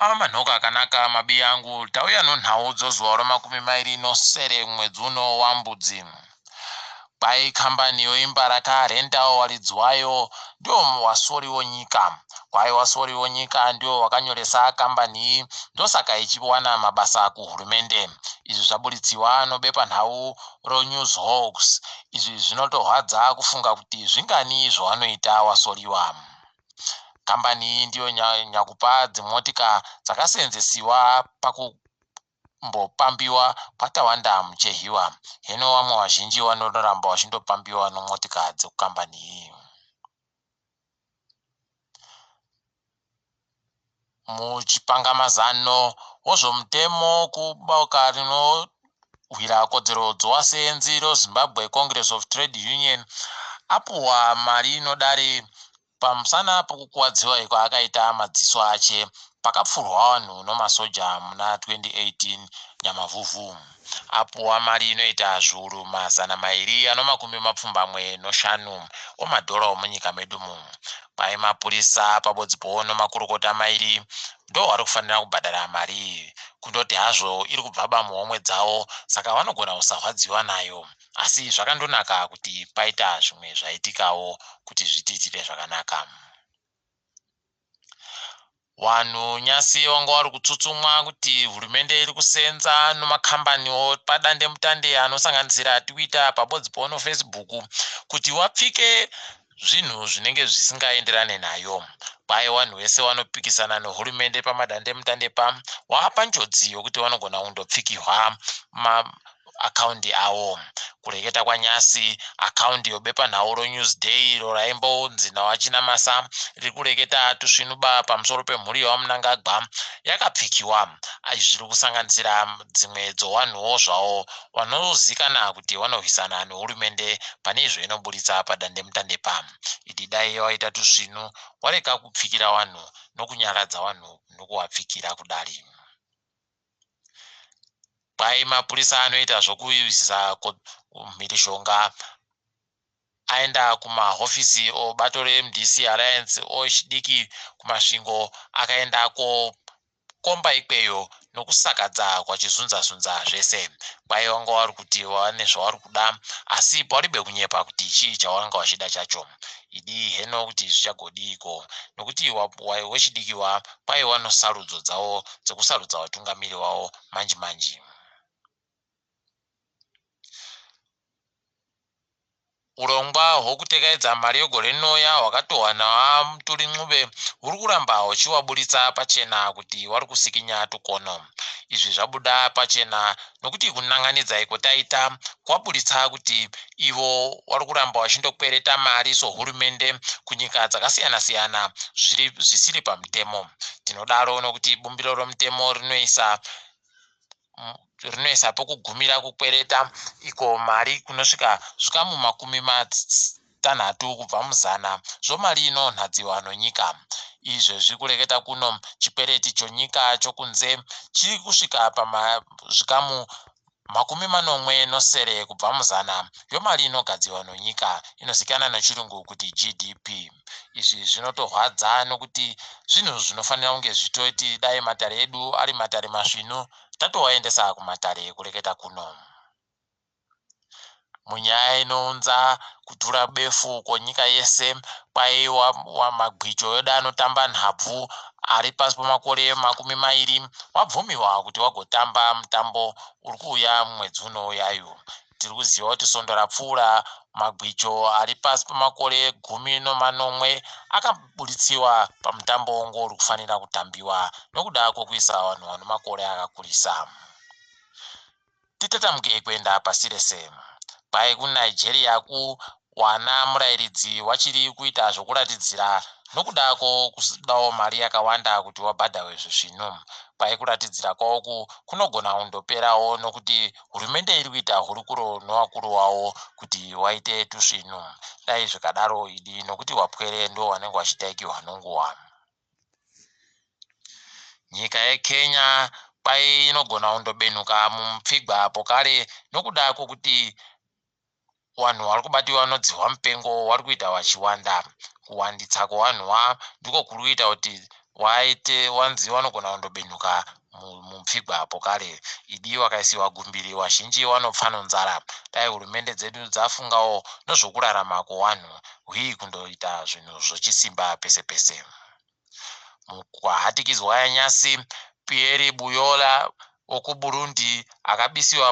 Ava manhoko akanaka mabiyangu, tauya nonhau dzozuva romakumi mairi nosere mwedzi uno waMbudzi. Kwai kambani yoimba rakarendawo waridzi wayo ndiwo wasori wonyika. Kwai wasori wonyika ndiwo wakanyoresa kambani iyi, ndosaka ichiwana mabasa kuhurumende. Izvi zvaburitsiwa nobepanhau roNews Hawks. Izvi zvinotorwadza kufunga kuti zvingani zvawanoita wasoriwa. Kambani iyi ndiyo nyakupa dzimotika dzakaseenzesiwa pakumbopambiwa kwaTawanda Muchehiwa. Heno vamwe vazhinji vanoramba vachindopambiwa nomotika dzekukambani iyi. Muchipangamazano wozvomutemo kuboka rinorwira kodzero dzovasenzi roZimbabwe Congress of Trade Union apuhwa mari inodare pamusana pokukuwadziwa kwaakaita madziso ache pakapfurwa vanhu nomasoja muna 2018 Nyamavhuvhu. Apuhwa mari inoita zviuru mazana mairi anomakumi mapfumbamwe noshanu omadhora omunyika medu mu. Kwai mapurisa pabodzi powo nomakurukota mairi ndo vari kufanira kubhadhara mari iyi. Kundoti hazvo iri kubvaba muhomwe dzavo saka vanogona kusarwadziwa nayo. Asi zvakandonaka kuti paita zvimwe zvaitikawo kuti zvitiitire zvakanaka. Vanhu nyasi vanga vari kutsutsumwa kuti hurumende iri kusenza nomakambani padandemutande anosanganisira Twitter pabodzi pono Facebook kuti wapfike zvinhu zvinenge zvisingaenderane nayo. Kwai vanhu vese vanopikisana nehurumende pamadandemutande pa wapa njodzi yokuti vanogona kundopfikihwa maakaundi avo. Kureketa kwaNyasi, akaundi yobepanhau roNewsDay iro raimbonzi naVaChinamasa riri kureketa tusvinuba pamusoro pemhuri yaVaMnangagwa yakapfikiwa. Izvi zviri kusanganisira dzimwe dzowanhuwo zvawo vanozikana kuti vanorwisana nehurumende pane izvo inoburitsa padandemutande pa. Idi dai waita tusvinu wareka kupfikira vanhu nokunyaradza vanhu nokuvapfikira kudari. Kwai mapurisa anoita zvokuisa mhirizhonga aenda kumahofisi obato reMDC Alliance echidiki kuMasvingo akaenda kokomba ikweyo nokusakadza kwachizunza-zunza zvese. Kwai vanga vari kuti vane zvavari kuda asi paribe kunyepa kuti chii chavanga vachida chacho. Idi heno kuti zvichagodiiko nokuti wechidiki kwaiva nosarudzo dzavo dzekusarudza vatungamiri vavo manji manji. Urongwa hwokutekaidza mari yegore rinouya hwakatohwa naVaMtuli Ncube huri kuramba huchiwaburitsa pachena kuti wari kusikinya tukono. Izvi zvabuda pachena nokuti kunan'anidza iko taita kwaburitsa kuti ivo wari kuramba vachindokwereta mari sohurumende kunyika dzakasiyana-siyana zvisiri pamutemo. Tinodaro nokuti bumbiro romutemo rinoisa rinoisa pokugumira kukwereta iko mari kunosvika zvikamu makumi matanhatu kubva muzana zvomari inonhadziwa nonyika. Izvezvi kureketa kuno chikwereti chonyika chokunze chiri kusvika pazvikamu makumi manomwe nosere kubva muzana yomari inogadziwa nonyika inozikanwa nechirungu kuti GDP. Izvi zvinotorwadza nokuti zvinhu zvinofanira kunge zvitoti dai matare edu ari matare masvinu tatovaendesa kumatare kureketa kuno. Munyaya inounza kutura befu kwenyika yese kwaiwa magwicho edu anotamba nhabvu ari pasi pemakore makumi mairi wabvumiwa kuti wagotamba mutambo uri kuuya mumwedzi unouyayu. Tiri kuziva kuti svondo rapfuura magwicho ari pasi pemakore gumi nomanomwe akaburitsiwa pamutambo wangu uri kufanira kutambiwa nokuda kwokuisa vanhu vane makore akakurisa. Titatamuke kuenda pasi rese. Kwai kuNigeria kuwana murairidzi wachiri kuita zvokuratidzira nokuda kwokudawo mari yakawanda kuti wabhadharwe zvisvinu. Kwai kuratidzira kwavoku kunogona kundoperawo nokuti hurumende iri kuita hurukuro novakuru vavo kuti waite tusvinu. Dai zvikadaro idi nokuti wapwere ndo vanenge vachitaikirwa nonguva. Nyika yeKenya kwai inogona kundobenuka mumupfigwa pokare nokuda kwokuti vanhu vari kubatiwa nodzihwa mupengo vari kuita vachiwanda. Kuwanditsa kwevanhuwa ndiko kuri kuita kuti Waite wanzi wanogona kundobenhuka mupfigwa apo kare. Idi wakaisiwa gumbiri wazhinji wanopfa nonzara. Dai hurumende dzedu dzafungawo nozvokurarama kwowanhu hwii kundoita zvinhu zvochisimba pese pese. Mukwahatikidzwa yanyasi Pierre Buyola wokuBurundi akabisiwa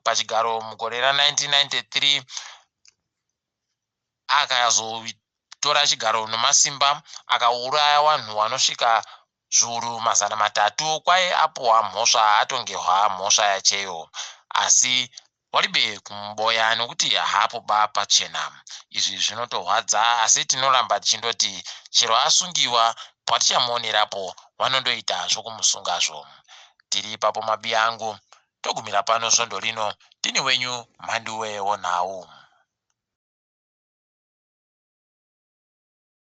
pachigaro mugore ra1993 akazotora chigaro nomasimba akauraya vanhu vanosvika zviuru 300 kwai apuhwa mhosva atongehwa mhosva yacheyo asi waribe kumuboya nokuti haapo ba pachena. Izvi zvinotorwadza asi tinoramba tichindoti chero asungiwa patichamuonerapo vanondoita zvokumusungazvo. Tiri ipapo mabiya angu togumira pano svondo rino. Ndini wenyu Mhanduwe wonhau.